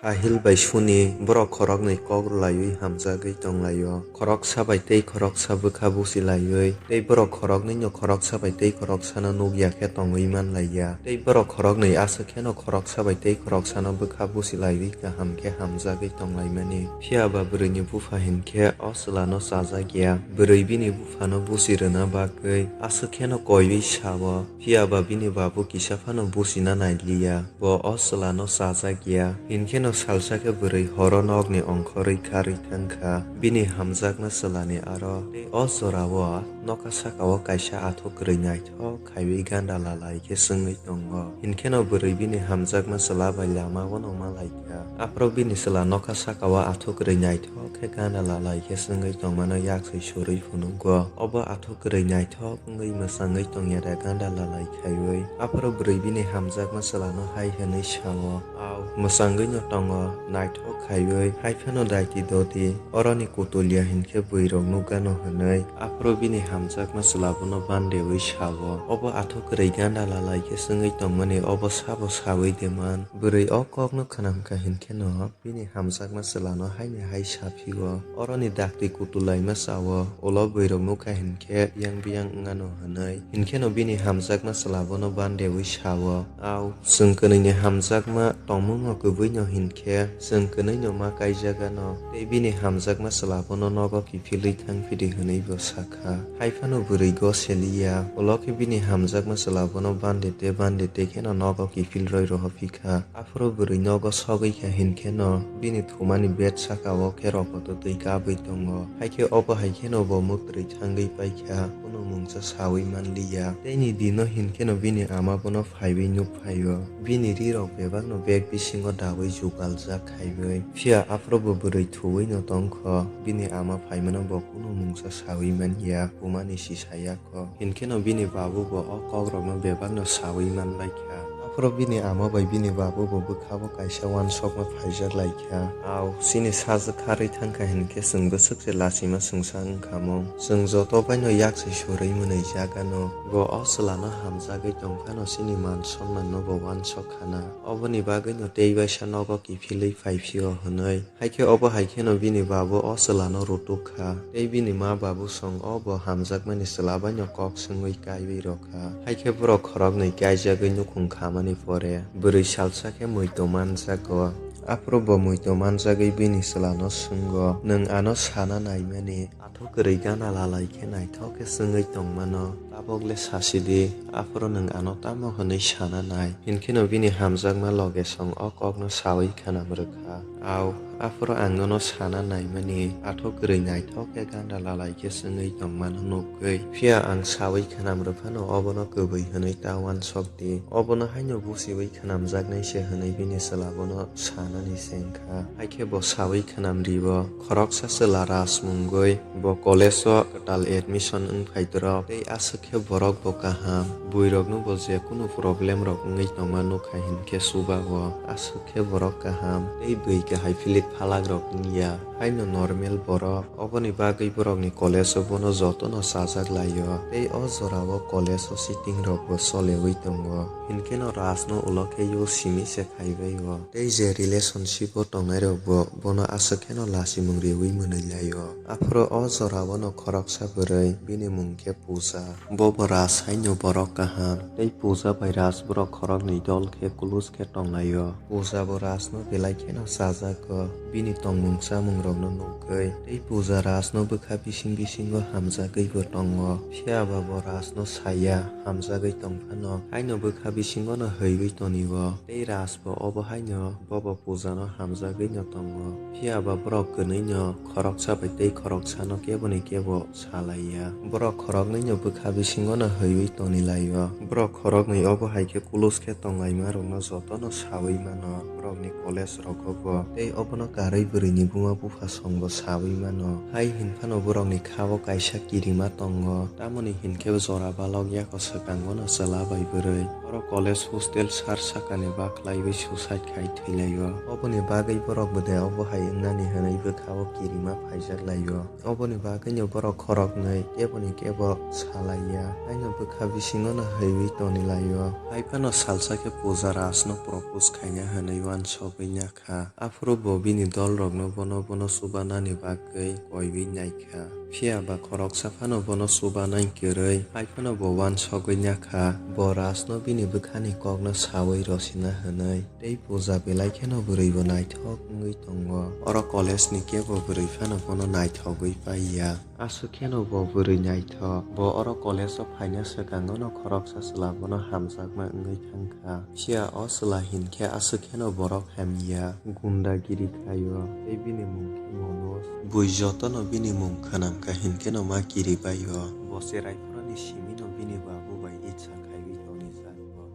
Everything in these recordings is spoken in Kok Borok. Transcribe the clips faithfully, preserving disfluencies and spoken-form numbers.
Ahil bai Suni borok khoroknwi kok rwlaiwi hamjagwi tonglaio. Khoroksa bai tei khoroksa bwkha buchilaiwi, tei borok khoroknwino khoroksa bai tei khoroksano nukya khe tongwi manlaiya. Tei borok khoroknwi aswk kheno khoroksa bai tei khoroksano bwkha buchilaiwi kaham khe hamjagwi tonglaimani. Phiya ba bwrwini bupha hinkhe o chwlano chajakya. Bwrwi bini buphano buchi rwna bagwi aswk kheno koiwi sa-o. Phiya ba bini babu kisa phano buchina nailiya. Bo o chwlano chajakya. Hinkheno salsa khe bwrwi horo nokni ongkhorwi karwi thangkha. Bini hamjakma chwlani aro tei o jorao nokha sakao kaisa athuk kwrwi naithok khaiwi ganda lalai khe chwngwi tongo. Hinkheno bwrwi bini hamjakma chwla bai lamao no malaikha. Aphuru bini chwla nokha sakao athuk kwrwi naithok khe ganda lalai khe chwngwi tongmano yaksoi sorwi phunugo. Obo athuk kwrwi naithok wngwi mwchangwi tongya da ganda lalai khaiwi. Aphuru bwrwi bini hamjakma chwlano hai hwnwi sa-o, "Au, mwchangwino tongo, naithok khaiwi, hai phano daiti dodi, oroni kutulya hinkhe bwrwirok nukgano," hwnwi. Aphuru bini hamjakma chwla bono bandewi sa-o, "Obo athuk kwrwi ganda lalai khe chwngwi tongmani, obo sabo sawi de man?" Bwrwi o kokno khwnamkha hinkheno bini hamjakma chwlano haini hai sa phio, "Oroni daktwi kutulaima cha-o, ulo bwrwirok nukha hinkhe biyang biyang wngano," hwnwi. Hinkheno bini hamjakma chwla bono bandewi sa-o, "Au, chwng kwnwini hamjakma tongmungno kwbwino hinkhe chwng kwnwino ma kaijagano, tei bini hamjakma chwla bono nogo kiphilwi thangphidi," hwnwi bo sakha. Hai phano bwrwi goseliya, ulo khe bini hamjakma chwla bono bandete bandete kheno nogo kiphilrwi rohorphikha. Aphuru bwrwi nogo sogwi kha hinkheno bini thumani bed sakao khe rokoto twi kabwi tongo. Hai khe obo hai kheno bo mwtrwi thangwi paikha, kunu mungsa sawi manliya. Teini dino hinkheno bini ama bono phaiwi nuk phaio. Bini rirok bebakno bag bisingo dawi jugaljak khaiwi. Phiya aphuru bo bwrwi thuwino tongkho, bini ama phaimano bo kunu mungsa sawi manya, bumani si saya. Hinkheno bini babu bo o kokrokno bebakno sawi manbaikha. Aphuru bini ama bai bini babu bo bwkhao kaisa uansukma phaijak laikha. Au, chini sajwk kharwi thangkha hinkhe chwng bwswk se lachima swngsa wngkha mung. Chwng joto baino yaksoi sorwi mwnwi jagano. Bo o chwlano hamjagwi tongphano chini man sonmanno bo uansuk khana. Oboni bagwino tei waisa nogo kiphilwi phaiphio hwnwi. Haikhe obo hai kheno bini babu o chwlano rutuk kha, tei bini ma babu song o bo hamjakmani chwla baino kok swngwi kaiwi rw kha. Haikhe borok khoroknwi kaijagwi nukhung khamani pore, bwrwi salsa khe muitu manjago. Aphuru bo muitu manjagwi bini chwlano swngo, "Nwng ano sana naimani?" Athuk kwrwi gana lalai khe naithok khe swngwi tongmano, tabok le sasi di, aphuru nwng ano tamo hwnwi sana nai? Hinkheno bini hamjakma loge song o kokno sawi khwnam rwkha. Au, aphuru ang nono sana naimani, athuk kwrwi naithok khe ganda lalai khe swngwi tongmano nukgwi. Phiya ang sawi khwnam rwphano obono kwbwi hwnwi ta uansuk di. Obono haino buchiwi khwnamjaknai se hwnwi bini chwla bono sanani chengkha. Haikhe bo sawi khwnam rio. Khoroksa chwla Raj mungwi bo college o kwtal admission wng phai dorok, tei aswk khe borok bo kaham. Buirokno bo je kunu problem rok wngwi tongma nukha hinkhe chubago. Aswk khe borok kaham, tei bui kahai philik phalak rok wngya. Haino normal borok, oboni bagwi borokni college o bono jotono chajak laio, tei o jorao college o sitting rok bo cholewi tongo. Hinkheno Raj no ulo khe yo simi se khaibai o. Tei je relationship o tongnai rok bo bono aswk kheno lachimung riwi mwnwi laio. Aphuru o jorao no khoroksa bwrwi, bini mung khe Pooja. Bo bo Raj haino borok kaham. Tei Pooja bai Raj borok khoroknwi dol khe kulus khe tonglaio. Pooja bo Raj no belai kheno chajago, bini tongmung chamung rok no nugwi. Tei Pooja Raj no bwkha bising bisingo hamjagwi bo tongo. Phiya ba bo Raj no saya, hamjagwi tongphano haino bwkha bisingo no hwiwi tonio. Tei Raj bo obo haino bo bo Pooja no hamjagwi no tongo. Phiya ba borok kwnwi no khoroksa bai tei khoroksano keboni kebo salaiya. Borok khoroknwino bwkha bisingono hwiwi tonilaio. Borok khoroknwi obo hai khe kulus khe tonglaima rokno jotono sawi mano. Borokni college rogo bo tei obono karwi bwrwini buma bupha songbo sawi mano. Hai hinphano borokni kha-o kaisa kirima tongo. Tamoni hinkhe jora balok yako swkangono chwla bai bwrwi. Oro college hostel sar sakani baklaiwi suicide khai thwilaio. Oboni bagwi borok bwde obo hai wngnani hwnwi bwkha-o kirima phaijak laio. Oboni bagwino borok khoroknwi keboni kebo salaiya, haino bwkha bisingono haiwi tonilaio. Haiphano salsa khe Puja Rajno propose khaina hwnwi uan sogwi ya kha. Aphuru bo bini dolrokno bono bono chubanani bagwi koiwi nai kha. Phiya ba khoroksa phano bono chubanai kwrwi, hai phano bo uansugwi ya kha. Bo Rajno bini bwkhani kokno saui rosina hwnwi. Tei puja belai kheno bwrwibo naithok wngwi tongo. Oro college ni kebo bwrwi phano bono naithogwi pai ya. Aswk kheno bo bwrwi naithok. Bo oro college o phaina swkango no khoroksa chwla bono hamjakma wngwi thang kha. Phiya o chwla hinkhe aswk kheno borok hamya, gundagiri khaio, tei bini mung khe Manoj. Bui jotono bini mung khwnam kha hinkhe no ma kiri baio. Bo cherai phurani simi no bini babu bai itsa khaiwi tonijak bo.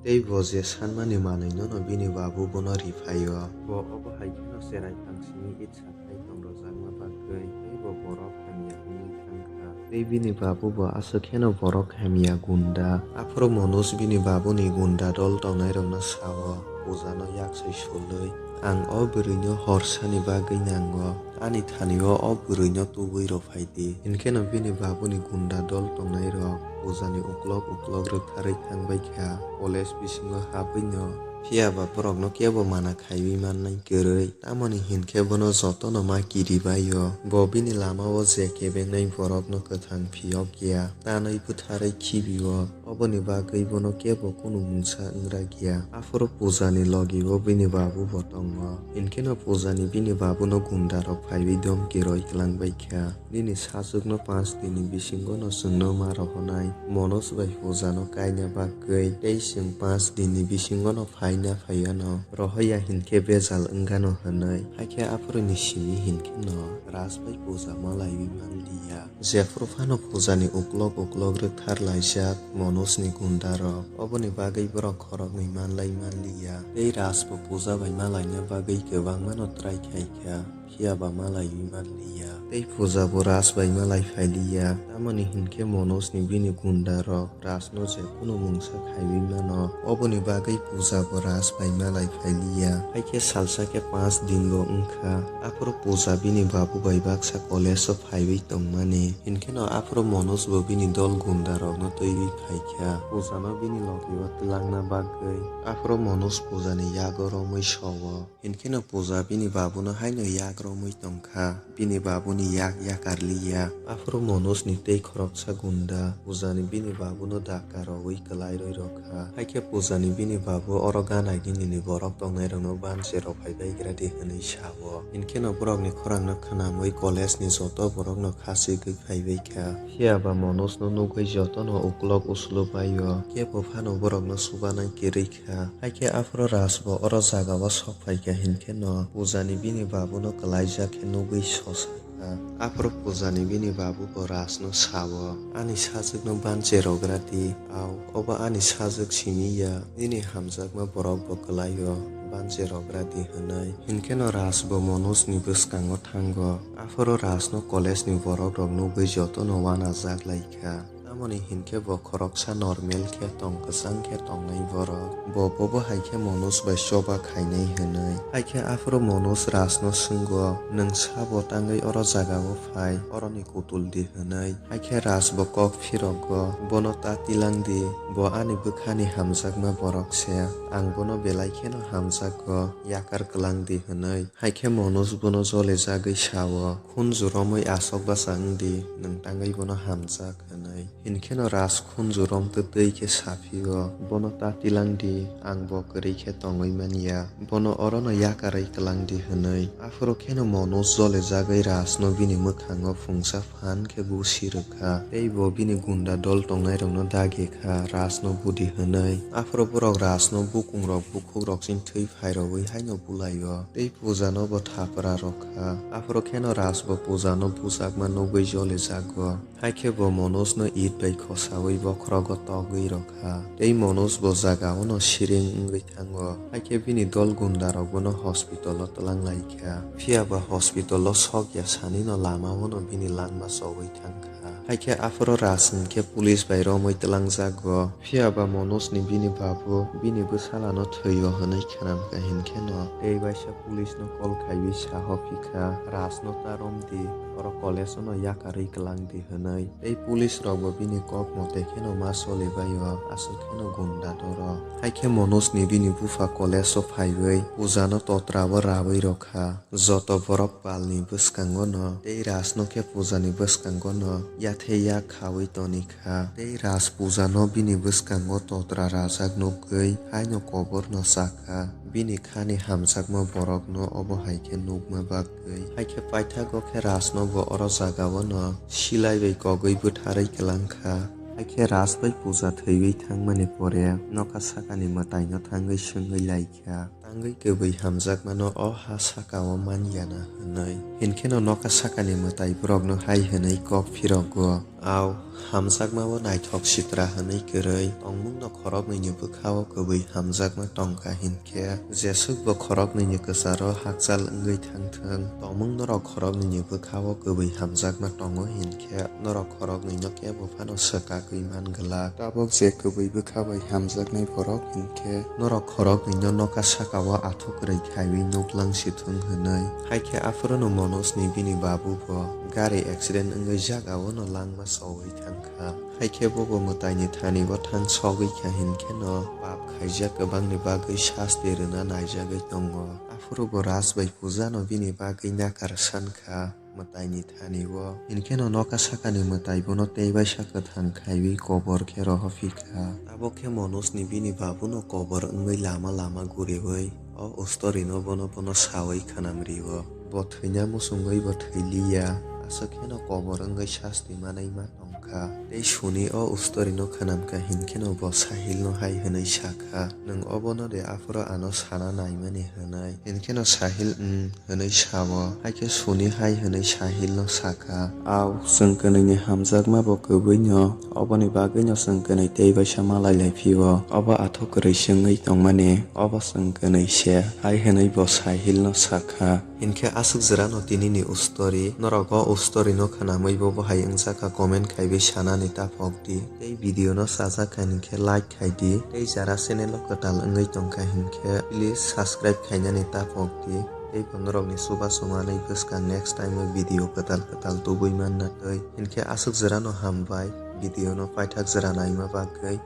Tei bo je sanmani manwino no bini babu bono ri phaio. Bo obo hai kheno cherai phang simi itsa khai tong rwjakma bagwi tei bo borok hamya wngwi thang kha. Tei bini babu bo aswk kheno borok hamya gunda. Aphuru Manoj bini babuni gunda dol tongnairokno sao, pujano yak soi sulwi, "Ang o bwrwino horsani bagwi nango, ani thani-o o bwrwino tubui rw phai di." Hinkheno bini babuni gunda dol tongnairok pujani uklok uklok rwktharwi thangbai kha, college bisingo habwino. Phiya ba borokno kebo mana khaiwi mannai kwrwi, tamoni hinkhe bono jotono ma kiri baio. Bo bini lama-o je kebengnai borokno kwthang phiyok ya, tanwi bwtharwi khibi-o. Oboni bagwi bono kebo kunu mungsa wngra giya. Aphuru pujani logi-o bini babu bo tongo. Hinkheno pujani bini babuno gundarok phaiwi domki roi twlangbai kha. Nini sajwkno panch dinni bisingono chwngno ma rohornai. Manoj bai pujano kaina bagwi tei chwng panch dinni bisingono phaina phaiano rohorya hinkhe bejal wngano hwnwi. Hakhe aphuruni simi hinkheno Raj bai puja malaiwi manliya. Jephuru phano pujani uklok uklok rwkthar laijak Manojni gundarok. Oboni bagwi borok khoroknwi manlai manliya. Tei Raj bo puja bai malaina bagwi kwbangmano try khaikha. Phiya ba malaiwi manliya. Tei puja bo Raj bai malai phailiya. Tamoni hinkhe Manojni bini gundarok Rajno je kunu mungsa khaiwi mano. Oboni bagwi puja bo Raj bai malai phailiya. Hakhe salsa khe panch din bo wngkha. Aphuru puja bini babu bai baksa college o phaiwi tongmani. Hinkheno aphuru Manoj bo bini dol gunda rokno twiwi phaikha. Pujano bini logi o twlangna bagwi. Aphuru Manoj pujani yago romwi sowo. Hinkheno puja bini babuno haino yak romwi tongkha. Bini babuni yak yakarliya. Aphuru Manojni tei khoroksa gunda pujani bini babuno dakka rogwi kwlai roi rokha. Hakhe pujani bini babu oro gana ginini borok tongnairokno banchi rok phaibai gra di hwnwi sao. Hinkheno borokni khorangno khwnamwi college-ni joto borokno khachigwi phaibai kha. Phiya ba Manojno nugwi jotono uklok uslu bai-o. Kebo phano borokno subanai kwrwi kha. Hakhe aphuru Raj bo oro jagao sok phaikha hinkheno pujani bini babuno kwlaijak khe nugwi sosa kha. Aphuru pujani bini babu bo Rajno sao, "Ani sajwkno banchi rogra di, au, obo ani sajwk simi ya, nini hamjakma borok bo kwlai-o, banchi rogra di," hwnwi. Hinkheno Raj bo Manojni bwskango thango. Aphuru Rajno college-ni borok rok nugwi jotono uanajak lai kha. Tamoni hinkhe bo khoroksa normal khe tong, kwchang khe tongnai borok. Bo bobo hai khe Manoj bai choba khainai hwnwi. Hakhe aphuru Manoj Rajno swngo, "Nwng sabo tangwi oro jagao phai, oroni kutul di," hwnwi. Hakhe Raj bo kok phirogo, "Bono ta tilang di, bo ani bwkhani hamjakma borok se, ang bono belai kheno hamjago, yakar kwlang di," hwnwi. Hakhe Manoj bono jole jagwi sao, "Khunju romwi asok basa wng di, nwng tangwi bono hamjak," hwnwi. Hinkheno Raj khunju rom twtwi khe saphio, "Bono ta tilang di, ang bo kwrwi khe tongwi manya, bono orono yakarwi kwlang di," hwnwi. Aphuru kheno Manoj jole jagwi Rajno bini mwkhango phungsa phan khe gusi rwkha, tei bo bini gunda dol tongnairokno dagi kha, Rajno budi hwnwi. Aphuru borok Rajno bukungrok bukhukrok chini thwi phai rogwi haino bulaio, tei pujano bo thapra rwkha. Aphuru kheno Raj bo pujano bujakma nugwi jole jago. Hakhe bo Manojno it bai khosaui bokhorogo togwi rwkha, tei Manoj bo jagaono siring wngwi thango. Hakhe bini dol gundarok bono hospital-o twlang lai kha. Phiya ba hospital-o sok ya sanino lamaono bini langma chogwi thang kha. Haikhe aphuru Raj hinkhe police bai romwi twlangjago. Phiyaba Manoj ni bini babu bini bwsalano thwio hwnwi khnamkha hinkheno tei waisa police no call khaiwi sahophikha, Raj no ta romdi, oro college no yakarwi kwlangdi hwnwi. Tei police rokbo bini kok mote kheno ma solibaio, aswk kheno gunda doro. Haikhe Manoj ni bini bupha college o phaiwi Puja no totra o rawi rokha. Joto borok palni bwskango no tei Raj no khe Puja ni bwskango no yathe yak khawi tonikha. Tei Raj Puja no bini bwskango totra rajak nukgwi haino kobor no sakha. Bini khani hamjakma borok no obo hai khe nukma bagwi. Haikhe paithago khe Raj no bo oro jagao no silai bai kogwi bwtharwi kwlangkha. Haikhe Raj bai Puja thwiwi thangmani pore nokha sakani mwtai no thangwi swngwi laikha. Tangwi kwbwi hamjakmano o ha sakao man ya na hwnwi. Hinkheno nokha sakani mwtai borokno hai hwnwi kok phirogo, "Au, hamjakmao naithok sitra hwnwi kwrwi tongmungno khoroknwini bwkhao kwbwi hamjakma tongkha hinkhe, jeswkbo khoroknwini kwcharo hakchal wngwi thangthwng. Tongmung norok khoroknwini bwkhao kwbwi hamjakma tongo hinkhe, norok khoroknwino kebo phano swkagwi man glak. Tabuk je kwbwi bwkha bai hamjaknai borok hinkhe norok khoroknwino nokha sakao athukrwi khaiwi nuklang sithung," hwnwi. Haikhe aphuru no Manoj ni bini babu bo gari accident wngwi jagao no langma chowi thangkha. Haikhe bobo mwtaini thani o thang sogwi kha hinkheno pap khaijak kwbangni bagwi sasti rwna naijagwi tongo. Aphuru bo Raj bai Puja no bini bagwi nakar sankha. Mwtaini thani o. Hinkheno nokha sakani mwtai bono tei waisa kwthang khaiwi kobor khe rohorphi kha. Abo khe Manoj ni bini babu no kobor wngwi lama lama guriwi o story no bono bono sawi khanam rio. Bo thwina muchungwi bo thwi liya, aswk kheno kobor wngwi sasti manwi ma tongkha. Tei Suni o story no khanamkha hinkheno bo Sahil no hai hwnwi sakha, "Nwng obono de aphuru ano sana naimani," hwnwi. Hinkheno Sahil, "Umm," hwnwi sao. Haikhe Suni hai hwnwi Sahil no sakha, "Au, chwng kwnwi ni hamjakma bo kwbwi no, oboni bagwi no chwng kwnwi tei waisa malai lai phio, obo athuk kwrwi se wngwi tongmani, obo chwng kwnwi se," hai hwnwi bo Sahil no sakha. Hinkhe aswk jora no tini ni story, norok o story no khanamwi bo bahai wngjakha comment khaiwi sanani taphok di, tei video no chajak kha hinkhe like khai di, tei jara channel o kwtal wngwi tongkha hinkhe please subscribe khainani taphok di. Tei bo norokni chubachu manwi bwskang next time o video kwtal kwtal tubui manna twi. Hinkhe aswk jora no hambai video no paithak jora naima bagwi.